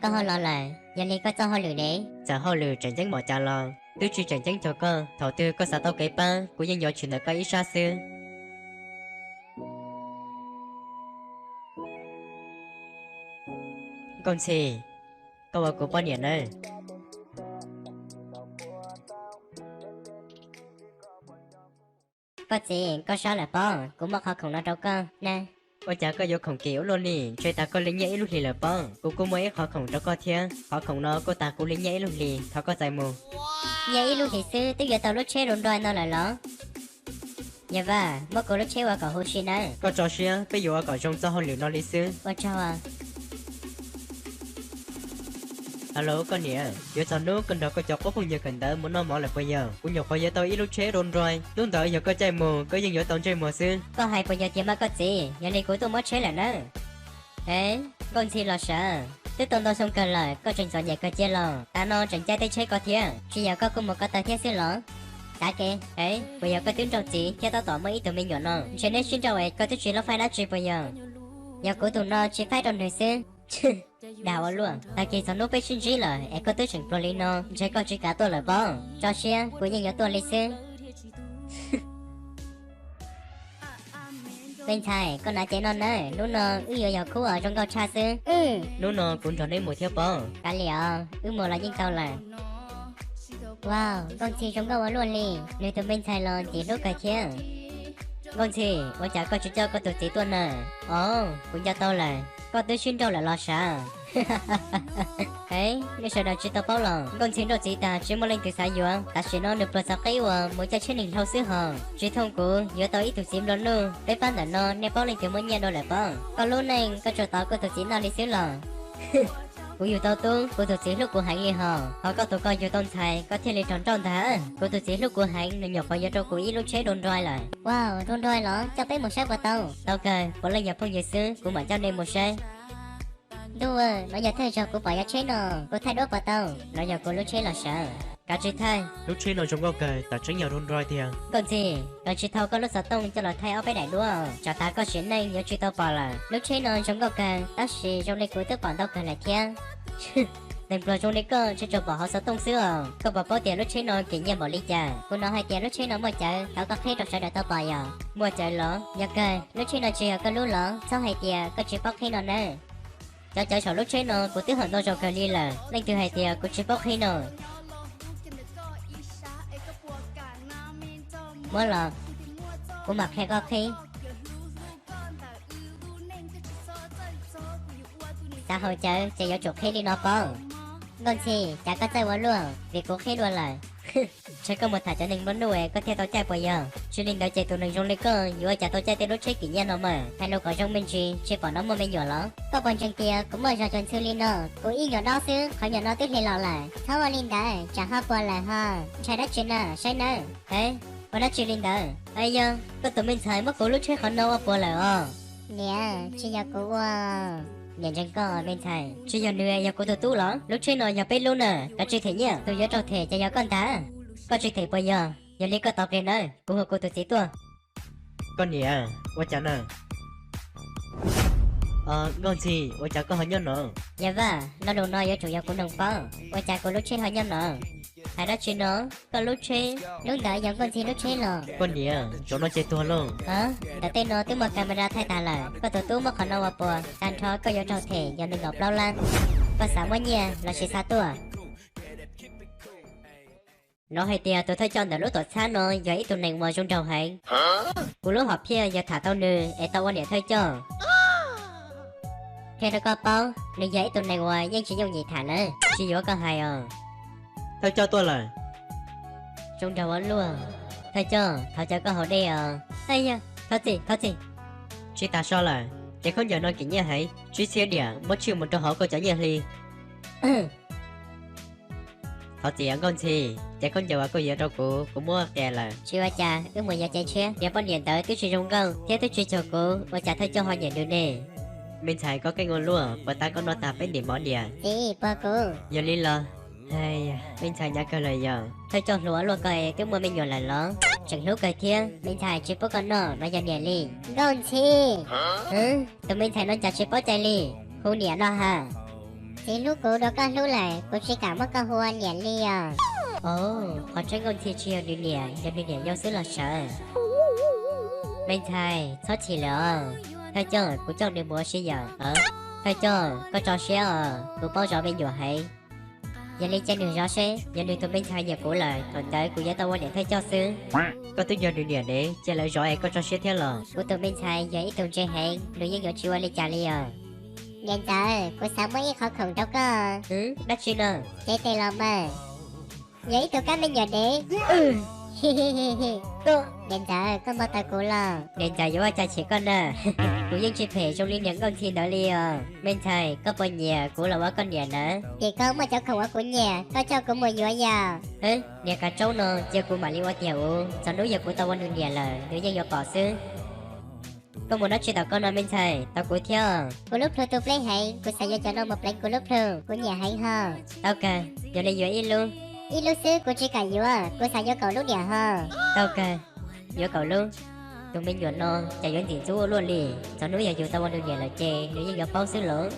Koj ho los lawm, yog li koj txoj hauj lwm ne? Txawm hauj lwm tseem ceeb npaum cas los twb tsis tseem ceeb cuag koj. Thaum twg koj xav tau kev pab, kuv yeej yuav tshwm ntawm koj ib sab xwb. Nkauj Ntxhi, koj ua kuv poj niam nawb. Koj txiv, koj sab lawm pob, kuv muab qhov khoom no rau koj na. Ua cas koj yuav khoom kim ua luaj li, ntshe tas koj li nyiaj ib lub hlis lawm pob. Kuv kuj muaj ib qhov khoom rau koj thiab, qhov khoom no kuj tas kuv li nyiaj ib lub hlis, thov koj txais mus. Nyiaj ib lub hlis xwb twb yuav tau lub tsheb Rolls Royce no lawm los? Yawg Vaj, muab kuv lub tsheb ua kom huv si nawb. Koj tso siab, peb yuav ua kom zoo txoj hauj lwm no li xwb. Ua tsaug. Hello koj niam, yuav txog hnub koj nrog koj cov qub phooj ywg kawm ntawv mus noj mov lawm puas yog? Kuv nyuam qhuav yuav tau ib lub tsheb Rolls Royce, hnub ntawd yog koj caij mus koj yeej yuav tau ntsej muag xwb. Koj hais puas yog tiag mas koj txiv? Yog li kuv tuaj muab tsheb lawm nawb. Ev, Nkauj Ntxhi los sav, twb tau ntau xyoo kawg lawm koj tseem txom nyem kawg cia los? Tav no tseem caij tej tsheb ko thiab, tsis yog koj kuj mus ko taw thiab xwb los? Tav kev, ev, puas yog koj twb nrauj txiv thiab tab tom muaj ib tug me nyuam no? Ntshe neb sib nrauj es koj twb tsis lub faib dab tsi puas yog? Yog kuv tus no tsis faib rau nws xwb. Dag ua luaj, tag kis txog hnub peb sib ntsib lawm es koj twb tseem pluag li no, ntshe koj tsis kam tuaj lawm pob. Tso siab, kuv yeej yuav tuaj li xwb. Me ntxhais, koj hnav cev no nawb, hnub no wb yuav yos khub uas zoo nkauj tshaj xwb. Hnub no kuv nrog neb mus thiab pob. Kav liam, wb mus los yeej tau lawm. Wow, Nkauj Ntxhi zoo nkauj ua luaj li, nws tus me ntxhais los ntxim hlub kawg thiab. Nkauj Ntxhi, ua cas koj tsis coj koj tus txiv tuaj na? Os, kuv nco tau lawm, koj twb sib nrauj lawm los sav. Ev, nej sawv daws tsis tau paub los? Nkauj Ntxhi nrauj txiv tas tsis muaj leej twg xav yuav, tam sim no nws pluag txog qib uas mus caij tsheb neeg hlau xwb hos. Tsis thooj kuv yuav tau ib tug txiv nplua nuj, peb pab ntawm no nej paub leej twg muaj nyiaj dua lawm pob? Koj lub neej koj tsuas tos koj tus txiv noj li xwb los? Kuv yug tau tub, kuv tus txiv hlub kuv heev li hos, ho koj tus ko yug tau ntxhais koj thiaj li raug nrauj ntag. Kuv tus txiv hlub kuv heev, nws nyuam qhuav yuav rau kuv ib lub tsheb Rolls Royce lawm. Wow, Rolls Royce los? Coj peb mus saib puas tau? Tau kawg, puav leej yog phooj ywg xwb, kuv mam coj nej mus saib. Ntuj, no yog thawj zaug kuv pom yog tsheb no, kuv thaij duab puas tau? No yog kuv lub tsheb los sav. Kav tsij thaij, lub tsheb no zoo nkauj kawg, tam tseeb yog Rolls Royce tiag. Nkauj Ntxhi, koj tsis thau koj lub xov tooj coj los thaij ob peb daim duab, tsam tas koj sim neej yuav tsis tau pom lawm. Lub tsheb no zoo nkauj kawg, tab sis zoo li kuv twb pom ntau kawg lawm thiab. Neeg pluag zoo li koj tsuas pom hauv xov tooj xwb os, koj puas paub tias lub tsheb no kim nyiaj npaum li cas? Kuv hnov hais tias lub tsheb no muaj cawv, thov koj qhib rau sawv daws tau pom yom. Muaj cawv los? Yog kawg, lub tsheb no tsis yog koj lub los? Txhob hais tias koj tsis paub qhib no nawb. Cov cawv saum lub tsheb no kuv twb hawm ntau zaus kawg li lawm, leej twg hais tias kuv tsis paub qhib no? Muab los, kuv mam qhia koj qhib. Xav haus cawv ces yuav tsum qhib li no pob. Nkauj Ntxhi, cas koj txawj ua luaj, vim kuv qhib dua lawm. Ntshe koj mus tham cov neeg nplua nuj es koj thiaj tau caij puas yog? Tsis li ntawd ces tus neeg zoo li koj yuav ua cas tau caij tej lub tsheb kim nyiaj no mas? Hais lus kom zoo me ntsis, tsis pom no muaj me nyuam los? Koj puas ntseeg tias kuv muaj zog cuag ntxhw li no? Kuv ib nyuam dob xwb, qhov nyuam no twb hli los lawm. Txhob ua li ntawd, tsam ho puas lawm ho. Ntshai dab tsi na, saib nawb. Ev, ua dab tsi li ntawd? Aib yog, koj tus me ntxhais muab kuv lub tsheb qhov no ua puas lawm os. Niam, tsis yog kuv ua. Niam ntseeg koj me ntxhais, tsis yog nws yog kuv tus tub los? Lub tsheb no yog peb lub na, kav tsij them nyiaj, tus yuav raug them ces yog koj ntag. Koj tsis them puas yog? Yog li koj tos pliag nawb, kuv hu kuv tus txiv tuaj. Koj niam, ua cas na? Nkauj Ntxhi, ua cas koj ho nyob no? Yawg Vaj, lo lus no yuav tsum yog kuv noog pob, ua cas kuv lub tsheb ho nyob no? Hais dab tsi no? Koj lub tsheb? Lub ntawd yog Nkauj Ntxhi lub tsheb los? Koj niam, zaum no ces tuag lauj. Ntawm tej no twb muaj camera thaij tas lawm, koj tus tub muab qhov no ua puas, tag nrho koj yuav raug them yog nees nkaum plaub lab. Koj xav muab nyiaj los sis xav tuaj? Hnov hais tias tus thawj coj ntawm lub tuam txhab no yog ib tug neeg uas zoo nraug heev. Kuv lub hom phiaj yog tham tau nws es tau ua niam thawj coj. Qhia rau koj paub, nws yog ib tug neeg uas yeej tsis yooj yim tham nawb. Tsis yuav koj hais os. Thawj coj tuaj lawm. Zoo nraug ua luaj. Thawj coj, thov caw koj haus dej os. Yog, thov txim, thov txim. Tsis tas so lawm, cev khaub ncaws no kim nyiaj heev, tsib txhiab diam, muab tshij mus rau hauv koj cov nyiaj hli. Thov txim Nkauj Ntxhi, cev khaub ncaws uas koj yuav rau kuv, kuv muab qias lawm. Tsis ua cas, wb mus yuav cev tshiab. Niag poj niam ntawd twb tsis zoo nkauj thiab twb tsis cuag kuv, ua cas thawj coj ho nyiam nws ne? Me ntxhais, koj keej ua luaj, puas tas koj noj tag peb ntim mov diam? Txiv, puas kuv? Yog li los, me ntxhais hnyav kawg lawm yog. Thawj coj hluas ua luaj ko es twb muaj me nyuam lawm los? Tseem hlub kawg thiab. Me ntxhais, tsis pub koj noj, no yog niam li. Nkauj Ntxhi! Tus me ntxhais no cas tsis paub cai li, hu niam no has. Txiv hlub kuv dua koj hlub lawm, kuv tsis kam muab koj hu ua niam li os. Qhov tseeb Nkauj Ntxhi tsis yog nws niam, yog nws niam yau xwb los sawv. Me ntxhais, txhob chim lawm os. Thawj coj, kuv coj nws mus ua si yom. Thawj coj, koj tso siab os, kuv paub zov me nyuam heev. Yog li cia nws zov seb, yog nws tus me ntxhais nyiam kuv lawm, thaum ntawd kuv yuav tau ua niam thawj coj xwb. Koj twb yog nws niam ne, cia lawv zov es koj tso siab thiab los? Kuv tus me ntxhais yog ib tug ntse heev, nws yeej yuav tsis ua li cas li os. Niam ntxawm, kuv xav muab ib qho khoom rau koj. Dab tsi no? Cev tes los mas. Yog ib tug kab me nyuam dev. Niam ntxawm, koj npau taws kuv los? Niam ntxawm yuav ua cas chim koj na. Kuv yeej tsis phem zoo li niam Nkauj Ntxhi ntawd li os. Me ntxhais, koj puas nyiam kuv los ua koj niam na? Vim koj muaj cov khoom uas kuv nyiam, koj coj kuv mus yuav yom. Niam kav tsoob no, cia kuv mam li ua tiag uv, txog hnub yog kuv tau ua nws niam lawm nws yeej yuav pom xwb. Koj mus dab tsi tom koj no me ntxhais, tos kuv thiab. Kuv lub plhu tu pleb heev, kuv xav yuav cov no mus pleev kuv lub plhu, kuv nyiam heev ho. Tau kawg, yog li yuav ib lub. Ib lub xwb kuv tsis kam yuav, kuv xav yuav kaum lub niam ho. Tau kawg, yuav kaum lub. Tus me nyuam no cas yuav ntxim ntxub ua luaj li, txog hnub yog yus tau ua nws niam lawm ces nws yeej yuav paub xwb los.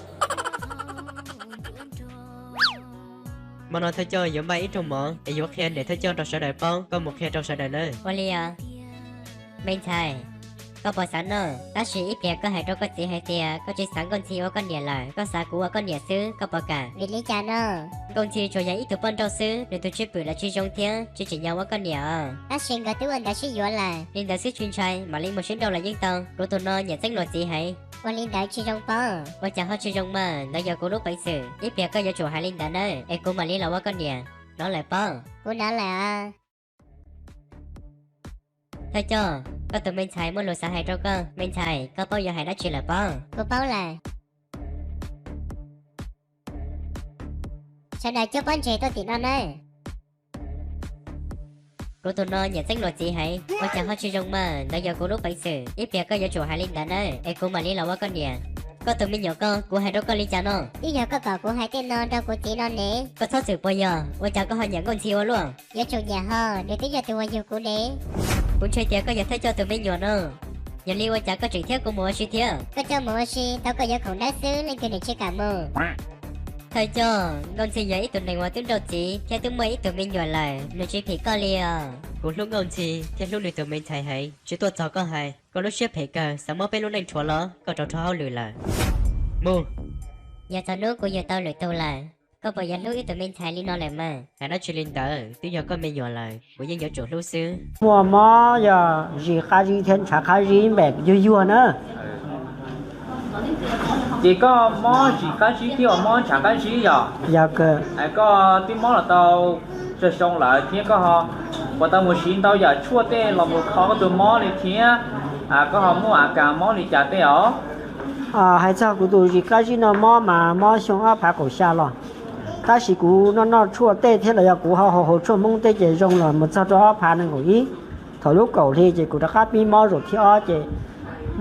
Hmo no thawj coj yuav npaj ib rooj mov es yuav qhia niam thawj coj rau sawv daws paub, koj mus qhia rau sawv daws nawb. Ua li os. Me ntxhais, koj puas xav noj? Tab sis ib pliag koj hais rau koj txiv hais tias koj tsis xav Nkauj Ntxhi ua koj niam lawm, koj xav kuv ua koj niam xwb, koj puas kam? Vim li cas no? Nkauj Ntxhi tsuas yog ib tug poj nrauj xwb, nws tus cwj pwm los tsis zoo thiab tsis tsim nyog ua koj niam os. Tab sis nkawd twb ua ntawd sib yuav lawm. Li ntawd xwb tsis ntshai, mam li mus sib nrauj los yeej tau. Kuv tus no nyiam txeeb luag txiv heev. Ua li ntawd tsis zoo pob. Ua cas ho tsis zoo mas, ntawd yog kuv lub peev xwm. Ib pliag koj yuav tsum hais li ntawd nawb, es kuv mam li los ua koj niam. Hnov lawm pob? Kuv hnov lawm. Thawj coj, koj tus me ntxhais muaj lus xav hais rau koj. Me ntxhais, koj paub yuav hais dab tsi lawm pob? Kuv paub lawm. Sawv daws cuab pob ntseg tuaj tim no nawb. Kuv tus no nyiam txeeb luag txiv heev. Ua cas ho tsis zoo mas, ntawd yog kuv lub peev xwm. Ib pliag koj yuav tsum hais li ntawd nawb, es kuv mam li los ua koj niam. Koj tus me nyuam ko, kuv hais rau koj li cas no? Twb yog koj kom kuv hais tej no rau kuv txiv no ne. Koj txhob txwm puas yog? Ua cas koj ho nyiam Nkauj Ntxhi ua luaj? Yuav tsum nyiam ho, nws twb yog tus uas yug kuv ne. Kuv ntshai tias koj yog thawj coj tus me nyuam no. Yog li ua cas koj tseem thiab kuv mus ua si thiab? Koj coj mus ua si tau koj yuav khoom dawb xwb, leej twg nws tsis kam mus. Thawj coj, Nkauj Ntxhi yog ib tug neeg uas twb nrauj txiv thiab twb muaj ib tug me nyuam lawm, nws tsis phim koj li os. Kuv hlub Nkauj Ntxhi thiab hlub nws tus me ntxhais heev, tsis tuaj txog koj hais. Koj lub siab phem kawg, xav muab peb lub neej rhuav los koj rau rho hauj lwm lawm. Mus. Yog txog hnub kuv yug tau lwm tus lawm, koj puas yuav hlub ib tug me ntxhais li no lawm mas? Hais dab tsi li ntawd, twb yog koj me nyuam lawm, kuv yeej yuav tsum hlub xwb. Muaj mob yog zis qab zib thiab ntshav qab zib npem yuag yuag na. Ces koj mob zis qab zib thiab ua mob ntshav qab zib yog? Yog kawg. Koj twb mob los tau tsawg xyoo lawm thiab koj ho puas tau mus siv ntau yam tshuaj tej los mus kho koj tus mob li thiab, koj ho muaj a kas mob li cas tej os? Hais txog kuv tus zis qab zib no mob mas mob xyoo ob phav kaum xya los, tab sis kuv noj noj tshuaj tej thiab los yog kuv ho haus haus tshuaj Hmoob tej ces zoo los mus txog rau ob phav nees nkaum ib. Thaum lub kaum hli ces kuv rov qab pib mob zaum thib ob ces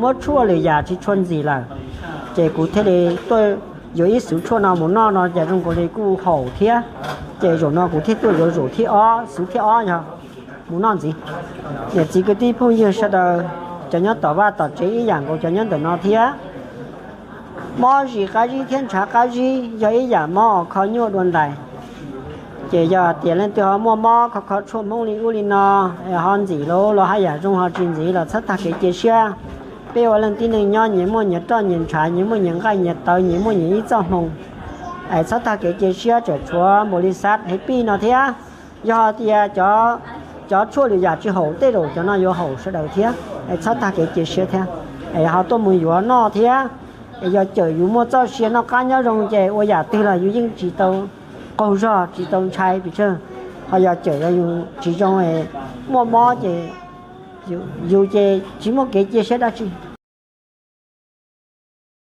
muab tshuaj lwm yam tsis tshua ntxim lawm, ces kuv thiaj li tuaj yuav ib xuv tshuaj no mus noj no ces zoo nkaus li kuj haum thiab. Ces zaum no kuv thiaj tuaj yuav zaum thib ob, xuv thib ob yog mus noj ntxiv. Niam txiv kwv tij phooj ywg sawv daws, cov nyob tom vaj tom tsev ib yam nkaus cov nyob ntawm no thiab. Mob zis qab zib thiab ntshav qab zib yog ib yam mob kho nyuaj dua ntais. Ces yog hais tias leej twg ho muaj mob kho kho tshuaj Hmoob li ub li no, es ho ntxim los los haj yam zoo, ho tsis ntxim los txhob tag kev cia siab. Peb ua leej tib neeg nyob nyias muaj nyias roj nyias ntshav, nyias muaj nyias nqaij nyias tawv, nyias muaj nyias ib txoj hmoo, es txhob tag kev cia siab, tseem tshuav npaum li xav hev pij no thiab. Yog hais tias cov tshuaj lwm yam tsis haum, tej zaum cov no yuav haum sawv daws thiab, es txhob tag kev cia siab thiab. Es ho tuaj mus yuav noj thiab. Es yog cawm yus muaj txoj sia noj qab nyob zoo ces ua yam twg los yus yeej tsis tau qaug zog, tsis tau ntshai pes tsawg. Ho yog cawm yus tsis zoo, muaj mob ces yus ces tsis muaj kev cia siab dab tsi.